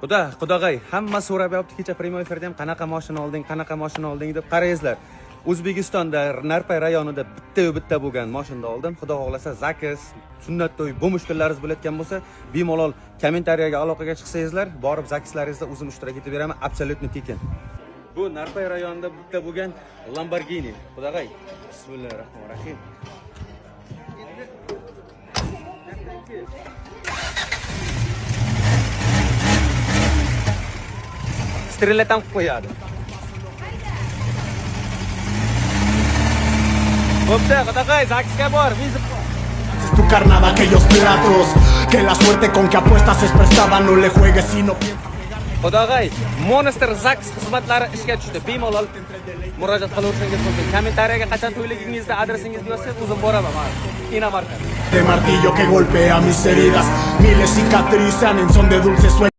Xudo, qudag'ay, hamma so'rab yopti kecha prямой efirda ham qanaqa mashina olding, qanaqa mashina olding deb qarangizlar. O'zbekistonda Narpay rayonida bitta-yu bitta bo'lgan mashinani oldim. Xudo xohlasa, ЗАГС, sunnat to'y, bu mushkullaringiz bo'layotgan bo'lsa, bemalol kommentariyaga aloqaga chiqsangizlar, borib ЗАГС laringizda o'zim ishtirok etib beraman, абсолютно tekin. Bu Narpay rayonida bitta bo'lgan Lamborghini. Qudag'ay. Bismillahirrohmanirrohim. Strelat ham qilib qo'yadi. Bo'pti, qudag'ay, ЗАГС ga bor, vizit. Es tu carnada aquellos platos que la suerte con que apuestas es prestada. No le juegues si no piensas. Qudag'ay, Monster ЗАГС xizmatlari ishga tushdi. Bemalol murojaat qilaverishingiz mumkin. Kommentariyaga qachon to'yligingizni, adresingizni yozsangiz, o'zim boraman. Mana, Inomarka. De martillo que golpea mis heridas. Miles cicatrizan en son de dulce sueño.